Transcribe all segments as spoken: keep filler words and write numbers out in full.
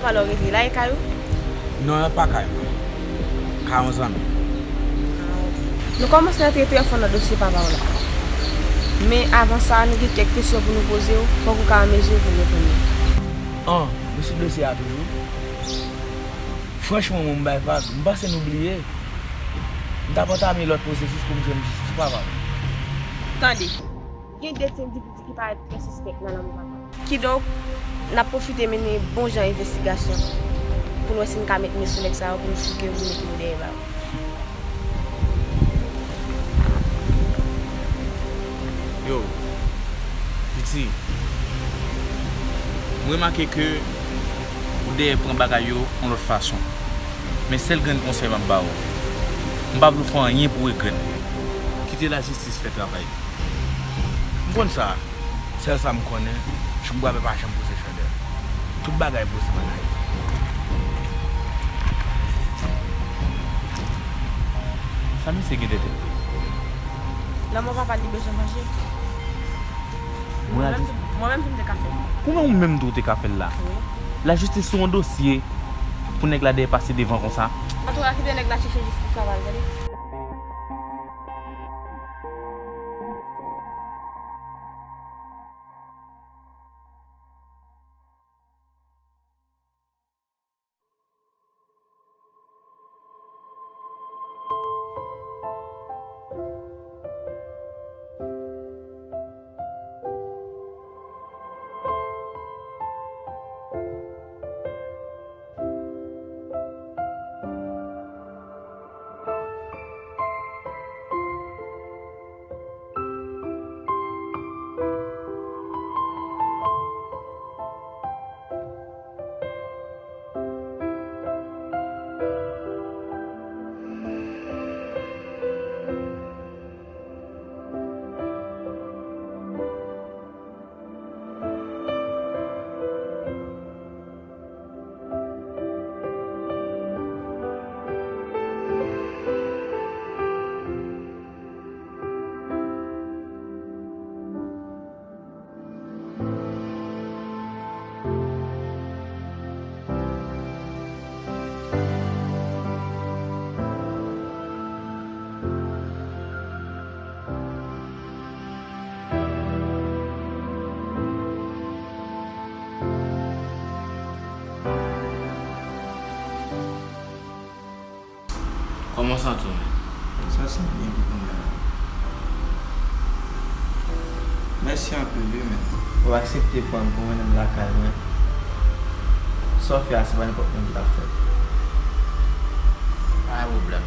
Alò, rete la, e kay ou? Non, e pa kay mwen. Kay yon zanmi. Nou kòmanse antre trè fon nan dosye papa w la. Men avan sa, nou gen kèk kesyon pou nou poze w, fòk ou ka an mezi pou reponn yo. An, nou sou dosye a toujou? Franchman, mwen, m bay vag. M panse nou bliye. M t ap antame lòt pwosesis pou m jwenn jistis pou papa m. Tande. Gen de ti endividi ki parèt trè sispèk nan lanmou papa m. Kidonk, n ap pwofite mennen bon jan envestigasyon pou n wè si n ka met men sou nèg sa yo, pou n fouke yo, pou n mete yo dèyè bawo. Yo, piti, m remake ke ou dèyè pran bagay yo yon lòt fason. Men sèl grenn konsèy m ap ba ou, m pa vle w fè anyen pou w regrèt. Kite lajistis fè travay li. M konn sa. Sèl sa m konnen, Chouk Bwavè pa janm pouse chandèl. Tout bagay posib ann Ayiti. Sa misye gen tèt li? Lanmò papa li bezwen vanje. Mwen menm tou, mwen menm tou m te ka fè l. Kouman ou menm tou ou te ka fè l la? Wi. Lajistis sou yon dosye pou nèg la dèyè pase devan konsa? Antouka, kite nèg la chèche jistis la, pa l tande. Kòman w santi w menm? Sa santi byen pou kounye a. Mèsi anpil wi, men. Ou aksepte pran m pou mennen m lakay mwen. Sa w fè a, se pa nenpòt moun ki t ap fè l. Pa gen pwoblèm.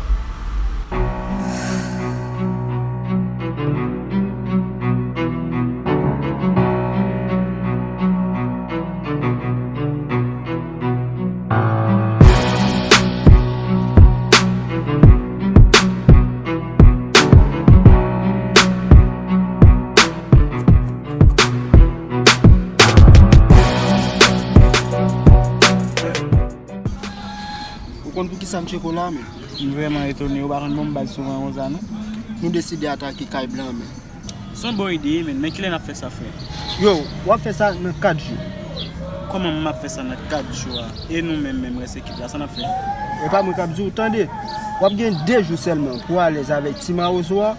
Ou konn poukisa m tcheke w la, men? M vrèman etone, ou pa konn bon baz souvan konsa, non? Nou deside atake kay blan, men. Se yon bon ide, men, men kilè n ap fè sa, frè? Yo, w ap fè sa nan kat jou. Kòman m ap fè sa nan kat jou a? E nou menm, menm rès ekip la, sa n ap fè? E pa mwen k ap di w, tande. W ap gen de jou sèlman pou w alèz avèk ti mawozo a.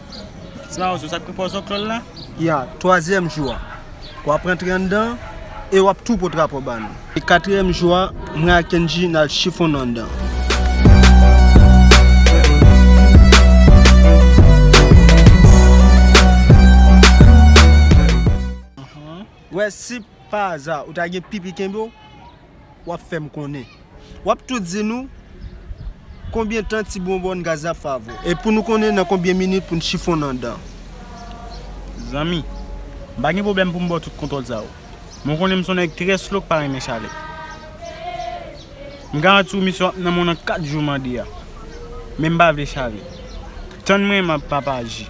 Ti mawozo, sa k pi pòz onklòl la? Ya, twazyèm jou a, w ap rantre anndan e w ap tou pot rapò ba nou. E katriyèm jou a, mwen ak Kendji n al chifonnen anndan. Wè, si pa aza ou ta gen pipi kenbe w, w ap fè m konnen. W ap tou di nou konbyen tan ti bonbòn gaz la ap fè avè w. E pou nou konnen nan konbyen minit pou n chifonnen anndan. Zanmi, m pa gen pwoblèm pou m ba w tout kontwòl sa yo. Men w konnen m se yon nèg trè slow k pa renmen chalè. M garanti w misyon ap nan men w nan kat jou mande a. Men m pa vle chalè. Tann mwen, m ap papa aji.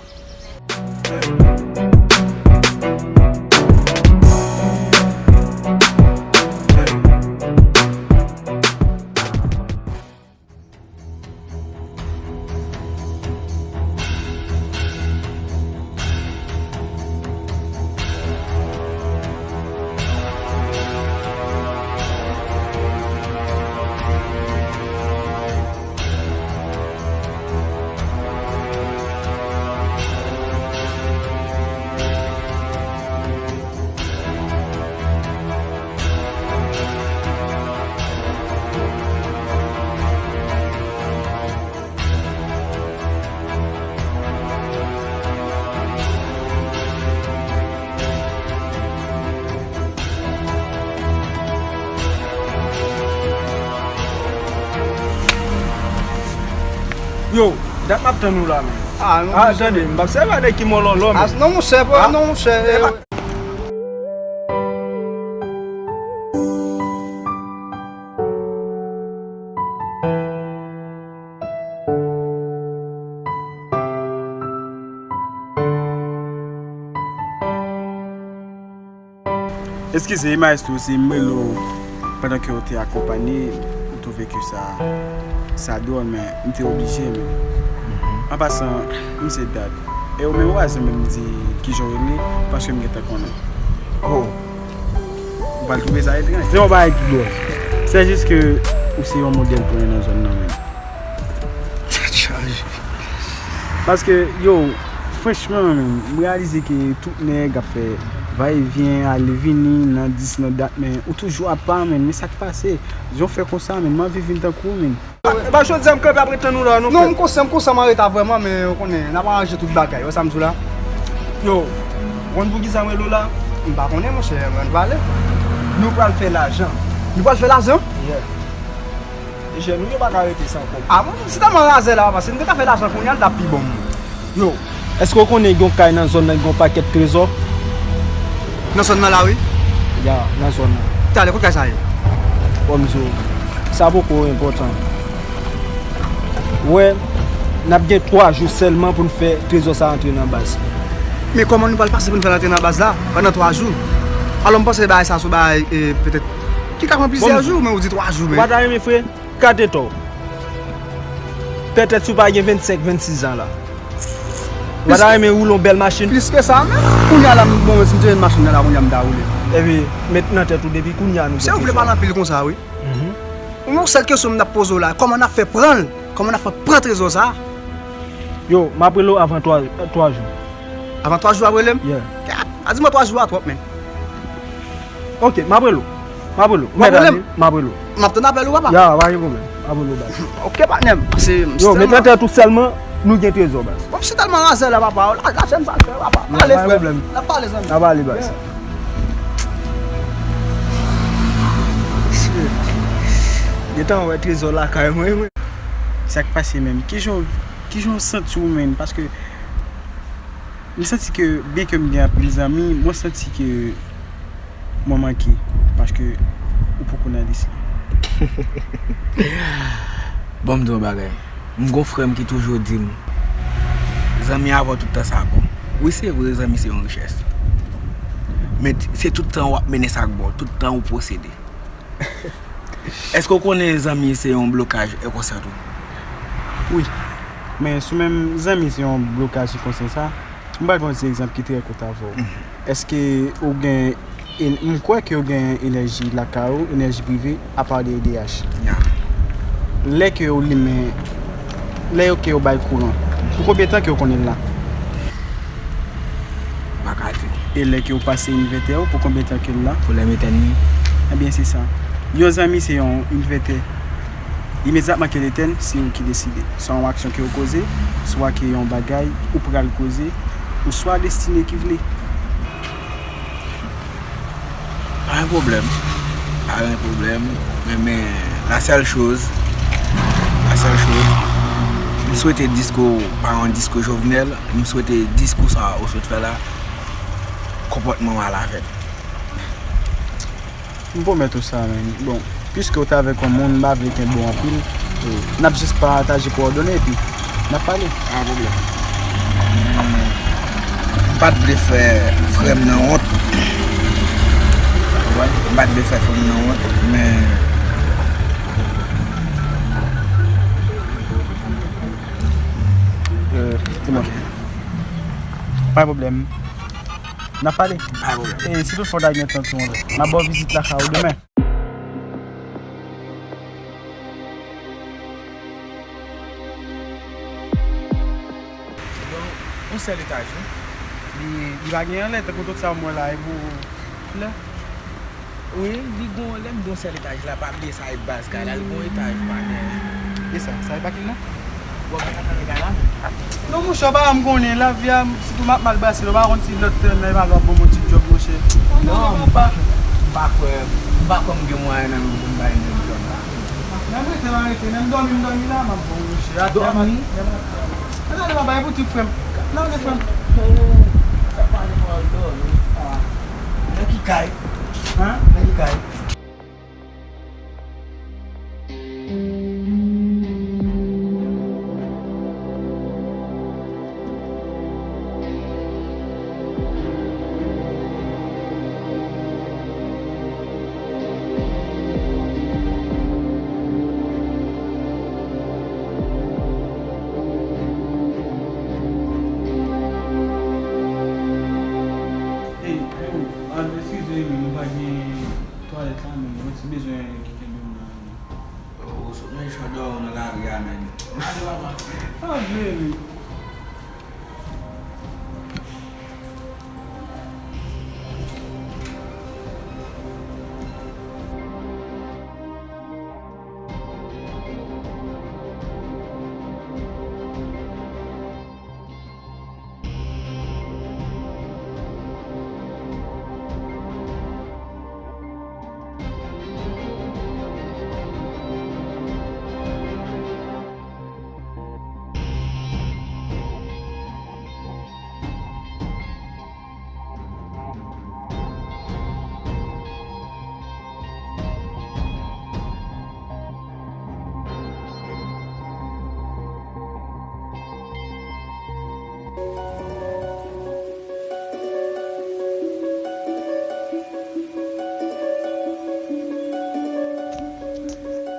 Yo, dat m ap tann ou la, men. Ah, non, ah, monchè. Tande, m p ap sèvi a nèg ki mòlòlò, men. Ah, non, monchè, ah, non, monchè. Eskize, maestro, si m rele w pandan ke w te akonpanye, m twouve ke sa, sa dwòl, men m te oblije, men. An pasan, m se Dat. E ou menm, ou pa janm di kijan w rele, paske m gentan konnen. Oh. Ou pral twouve sa etranj. Se yon bagay ki dwòl. Se jis ke ou se yon modèl pou mwen nan zòn nan, men. Tèt chaje. Paske, yo, franchman, men, m reyalize ke tout nèg ap fè vayevyen, ale vini, nan dis, nan dat, men ou toujou apa, men, men sa k pase? Jan w fè konsa, men, m anvi vin tankou w, men. Ba, jodi a m kanpe ap ret tann ou la, non, frè. Non, m konsa, m konsa, m anreta vrèman, men ou konnen, n ap aranje tout bagay, wè sa m di w la? Yo, ou konn poukisa m rele w la? M pa konnen, monchè, ann pale. Nou pral fè lajan. Nou pral fè lajan? Yeah. E jèn nou yo pa ka rete san kòb. Ah, mwen, si tèlman razè la, papa, si nou te ka fè lajan kounye a, l t ap pi bon. Yo, èske w konnen gen yon kay nan zòn nan ki gen yon pakèt trezò? Nan zòn nan la, wi. Ya, nan zòn nan. Talè, kot kay sa ye? Bon, m di w, sa poko enpòtan. Wè, n ap gen twa jou sèlman pou n fè trezò sa antre nan baz. Men kòman nou pral pase pou n fè l antre nan baz la pandan twa jou? Alò, m panse bagay sa se yon bagay, e, petèt, ki ka pran plizyè jou, men ou di twa jou, men. Ou pa ta renmen, frè? Gade to. Petèt si w pa gen vennsenk, vennsis zan la. Ou pa ta renmen woule yon bèl machin? Plis ke sa, menm. Kounye a la, m, bon, si m te jwenn machin nan la, kounye a m ta woule. Epi, met nan tèt ou depi kounye a nou gen trezò. Se ou vle pale anpil konsa, wi. Mhm. Mwen, yon sèl kesyon m t ap poze w la, kòman n ap fè pran l? Kòman n ap fè pran trezò sa a? Yo, m ap rele w avan twa, twa jou. Avan twa jou w ap rele m? Yeah. Gad, a di mwen twa jou a twòp, men. Ok, m ap rele w. M ap rele w. Ou mèt ale, m ap rele w. M ap tann apèl ou, papa. Ya, pa gen pwoblèm. M ap rele w, baz. Ok, patnè m. Yo, met nan tèt ou sèlman, nou gen trezò, baz. Bon, m si tèlman razè la, papa. La, la, jèn sa, papa. N ap pale, frè. N ap pale, zanmi. N ap pale, baz. Shit. Gentan wè trezò lakay mwen, mwen. Sa k pase menm? Kijan, kijan w santi w menm? Paske m santi ke, byen ke m gen anpil zanmi, mwen santi ke mwen manke, paske ou poko nan lis la. Bon, m di w yon bagay. M gon frè m ki toujou di m, zanmi avan tout tan sa bon. Wi, se vre, zanmi se yon richès. Men t-, se tout tan w ap mennen sa k bon, tout tan ou posede. Èske w konnen zanmi se yon blokaj e konsa tou? Wi. Men sou menm zanmi se yon blokaj ki konsa sa, m pral pran yon ti egzanp ki trè kout avè w. Mhm. Èske ou gen, en-, m kwè ke w gen enèji lakay ou, enèji prive, apa de E D H. Ya. Lè ke w limen, lè yo ke yo bay kouran, pou konbyen tan ke w konnen l la? M pa ka di. E lè ke w pase envètè ou, pou konbyen tan ke l la? Pou lè m etèn li. Ebyen, se sa. Yon zanmi se yon envètè. Imedyatman ke l etèn, se ou ki deside. Swa yon aksyon ke w poze, swa ke yon bagay ou pral koze, ou swa destine ki vle. Pa gen pwoblèm. Pa gen pwoblèm. Men, men, la seule chose, la seule chose, m swete disko w pa yon disko Jovenel. M swete disko sa ou sot fè la, konpòtman w al avè l. M pwomèt ou sa, men. Bon, piske w t avèk yon moun, m pa vle kenbe w anpil. E, n ap jis pataje kowòdone, epi n ap pale. Pa gen pwoblèm. M pa t vle fè frè m nan wont. Ou konprann? M pa t vle fè frè m nan wont, men, euh, dimanch. Pa gen pwoblèm. N ap pale. Pa gen pwoblèm. E si toutfwa w ta gen tan tou, m ap ba w vizit lakay ou demen. Yon, yon sèl etaj, wi. Li, li pa gen anlè, tankou tout sa m wè la, e pou flè. Wi, li gon, lè m di yon sèl etaj la, pa bliye sa e baz kay la, li gon etaj pa gen. E sa, sa e pa ki non? Ou wè pa ka fè bagay la menm. Non, monchè, pa m konnen, lavi a, sitou m ap mal pase, ou pa konn si lòt tèm nan, e pa lòt bon, bon ti djòb, monchè. Non, m pa, m pa kwè, m pa kwè m gen mwayen nan men m pou m bay nèg djòb la. Mwen rete la, rete. Menm dòmi, m dòmi la, m ap bon, mesye. Atè, m ap, dòmi? Menm atè. Gade, papa, e pou ti frè m. Nan, de frè m. Sa pa de mwen dòmi. Ah. Nan ki kay? Hein? Nan ki kay? Ey, yo, ah, eskize, men nou pa gen twalèt la, men mwen ti bezwen ki kenbe m nan. Oh, sot nan chan dòmi nan lari a, men. Ale, papa. Pa vle, men.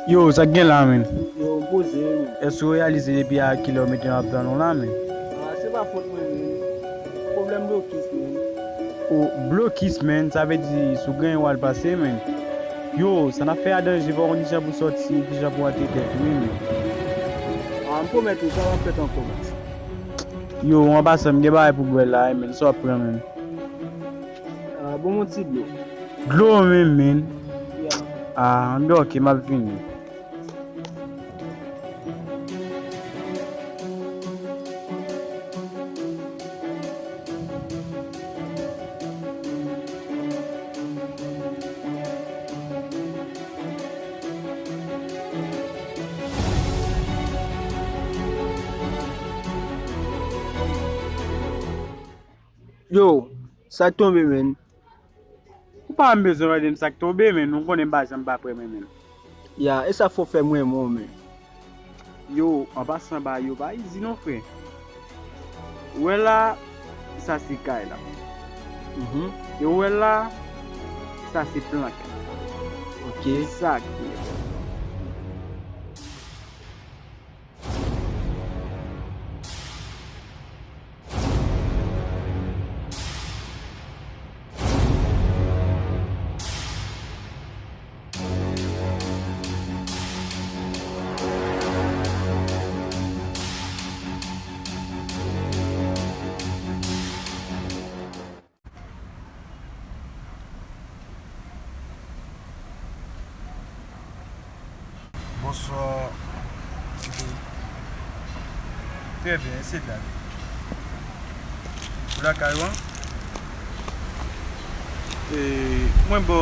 Yo, sa k gen la, menn? Yo, m poze, menn. Èske w reyalize depi a kilè w mete m ap tann ou la, menn? Ah, se pa fòt mwen, menn. Pwoblèm blokis, menn. O, blokis, menn, sa vle di si w genyen w al pase, menn. Yo, sa n ap fè a danje, fò w konn kijan pou sòti, kijan pou antre tèt ou, wi, menn. Ah, m pwomèt ou, sa p ap fèt ankò, baz. Yo, an pasan, m gen bagay pou bwè la, wi, menn, sa w ap pran, menn? Ah, bon, m yon ti dlo. Dlo menm, menn? Ya. Ah, anben, ok, m ap vini. Yo, sa k tonbe, menn? Ou pa menm bezwen mande m sa k tonbe, menn. Ou konnen m pa janm pa prè, menn, menn. Ya, e sa fò fè m renmen w, menn. Yo, an pasan, bagay yo pa izi non, frè. Ou wè la, sa se kay la. Mhm. E ou wè la, sa se plank. Ok. Se sa ki Bonswa. Trè byen, e se dat. Ou lakay ou an? E, mwen bò,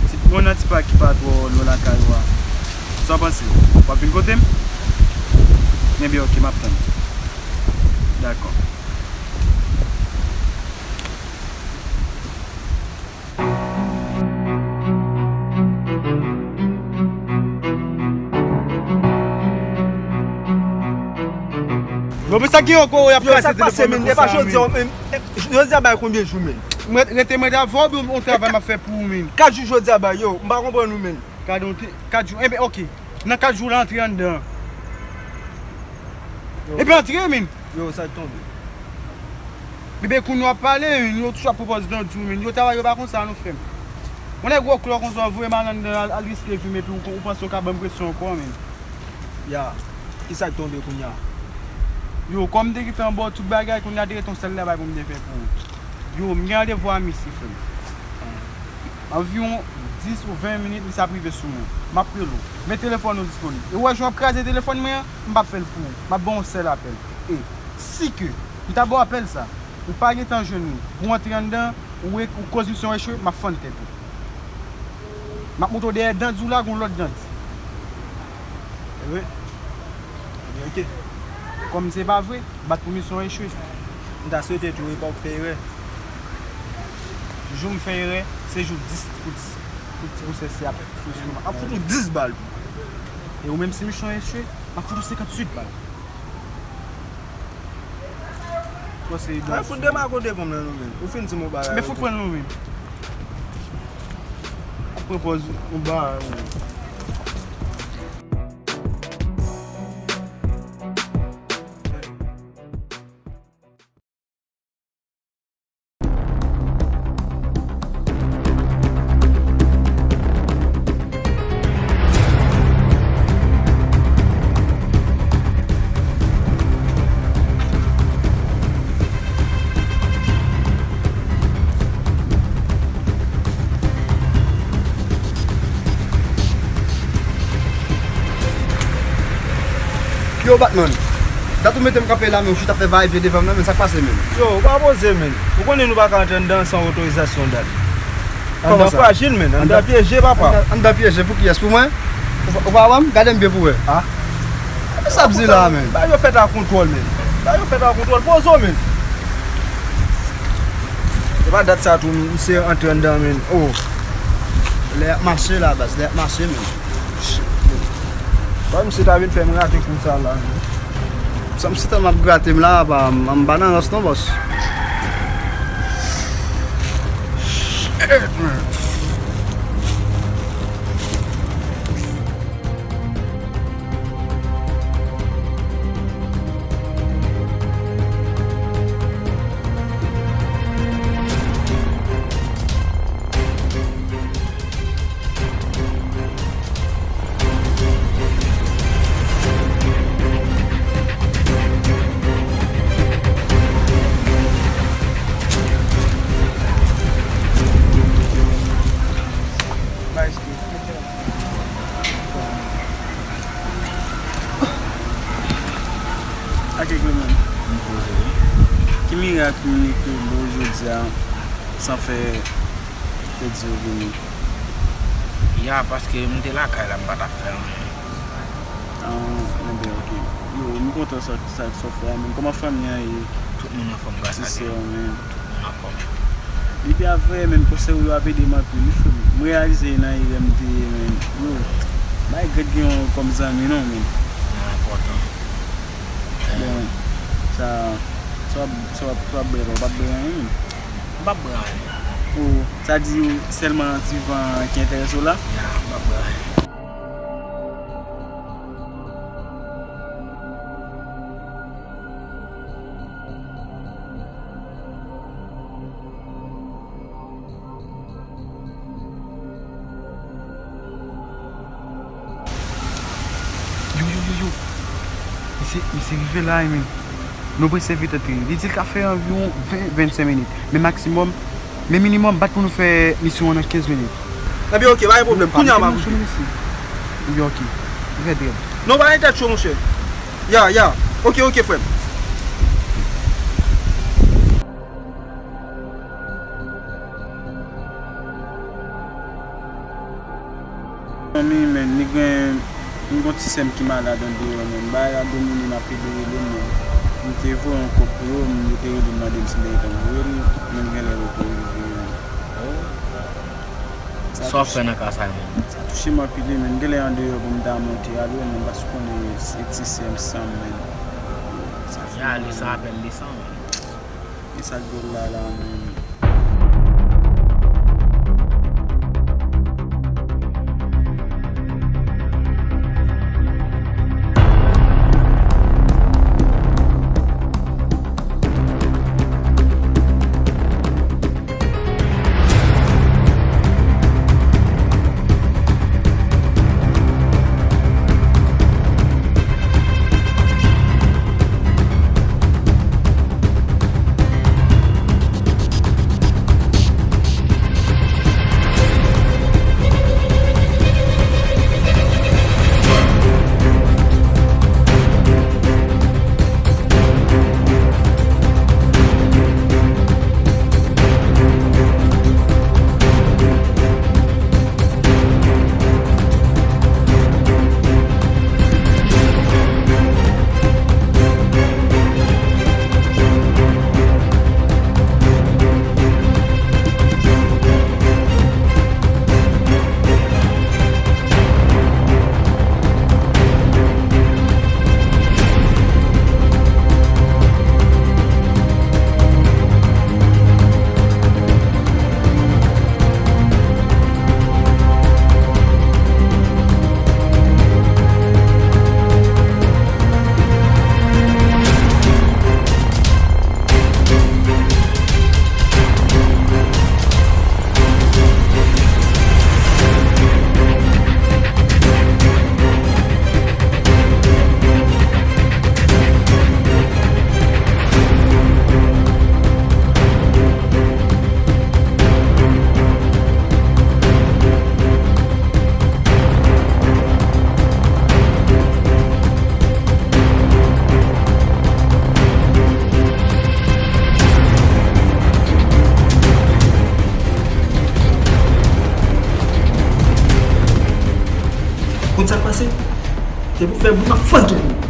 ti, mwen nan ti pak ki pa twò lwen lakay ou a. Sa w panse? W ap vin kote m? Ebyen, ok, m ap tann. Dakò. Bon, men sa gen ankò, y ap kase telefòn nan konsa, men. Jodi a bay konbyen jou, men? Mwen rete, mwen t avè w, yon travay m ap fè pou ou, men. Kat jou jodi a bay, yo, m pa konprann ou, men. Gade yon te-, kat jou. Enben, ok. Nan kat jou la, antre anndan. Yo. Enben, antre, men. Yo, sa k tonbe? Bebe, kounye w ap pale, men, yo toujou ap pwopòze dan di w, men. Yo, travay yo pa konsa, non, frè m. Yon nèg wòklò konsa, w voye m al anndan, al, al riske vi m, epi w, w panse w ka ban m presyon ankò, men. Ya, kisa k tonbe kounye a? Yo, kòm m te gentan ba w tout bagay, kounye a te ret yon sèl travay pou m te fè pou ou. Yo, m gen randevou a misye, frè m. Anviwon dis ou ven minit, misye ap rive sou mwen. M ap rele w. Met telefòn ou disponib. E w wè jan w ap kraze telefòn mwen an, m p ap fè l pou ou. M ap ba w yon sèl apèl. E si ke m ta ba w apèl sa, ou pa gentan jwenn li, pou w antre anndan, ou, ou koz misyon echwe, m ap fann tèt ou. M ap montre w dèyè dandi w la, gon lòt dandi. Wi. Ok. Kòm se pa vre, bat pou misyon echwe. M ta swete tou, epa w k fè erè. Jou m fè erè, se jou dis pou, pou ti pwosesè ap frustre m. Ap fout ou dis bal tou. E ou menm, si misyon echwe, m ap fout ou senkanntuit bal. Ay, fout demagote konm nan nou menm. Ou fin di m yon bagay. Men fout pran nou menm. Ap pran pòz yon bagay. Yo, Batman. Dat ou mete m kanpe la, men ou chita fè va e vyen devan m nan, men sa k pase, men? Yo, ou pa poze, men. Ou konnen nou pa ka antre anndan san otorizasyon, dat. Anndan frajil, men. Anndan pyeje, papa. Anndan, anndan pyeje pou kiyès? Pou mwen? Ou pa, ou pa wè m? Gade m byen pou wè. Ah. Sa ap di la, men? Ba yo fèt a kontwòl, men. Ba yo fèt a kontwòl. Poze w, men. E pa dat sa tou, misye antre anndan, men. Oh. Lè y ap mache la, baz. Lè y ap mache, men. Ba misye ta vin fè m rate kou sa la, men. Sa misye ta m ap grate m la, ba, m, m pa nan rans non, bòs. Ake Clement. M poze wi. Ki mirak Minik rive jodi a san fè pèdi yo vini? Ya, paske m te lakay la, m pa t ap fè anyen. Ah, enben, ok. Yo, m kontan sa, sa, sa w fè a, men kòman fanmi an ye? Tout moun anfòm, gras a Dye. Ti sè w, men. Tout moun anfòm. Epi a vrè, men, konsèy ou yo ap ede m anpil, wi, frè m. M reyalize nan erè m te ye, men. Yo, bay Greg gen yon kòm zanmi, non, men. Nan enpòtan. Bon, sa, sa w ap, sa w ap, sa w ap bwè la, w p ap bwè anyen, men. M p ap bwè anyen. O, sa di w sèlman ti van ki enterese w la? Ya, m p ap bwè anyen. Yo, yo, yo, yo. Misye, misye rive la, men. Nou prese vit antre. Li di l ka fè anviwon ven, vennsenk minit. Men maksimòm, men minimòm, bat pou nou fè misyon an nan kenz minit. Ebyen, ok, pa gen pwoblèm. Kounye a, m ap rive. Ebyen, ok. Trè, trè. Non, pa gen tèt cho, monchè. Ya, ya. Ok, ok, frè m. Fanmi, men, li gen, m gon ti sè m ki malad andeyò, men. Bagay la domine m, ap ede rele m, men. M te voye yon kòb pou yo, men, yo te rele m, mande m si m te gentan voye l, men m genlè poko rive, men. Sa w ap fè nan ka sa, men? Sa touche m anpil, wi, men. M genlè andeyò pou m ta monte al, wi, men, paske w konnen se ti sè m, san m, men. Sa fè m mal. Ya, li san apèl li san, men. E sa k dwòl la, la, men. Se pou fè moun ap fòy tou.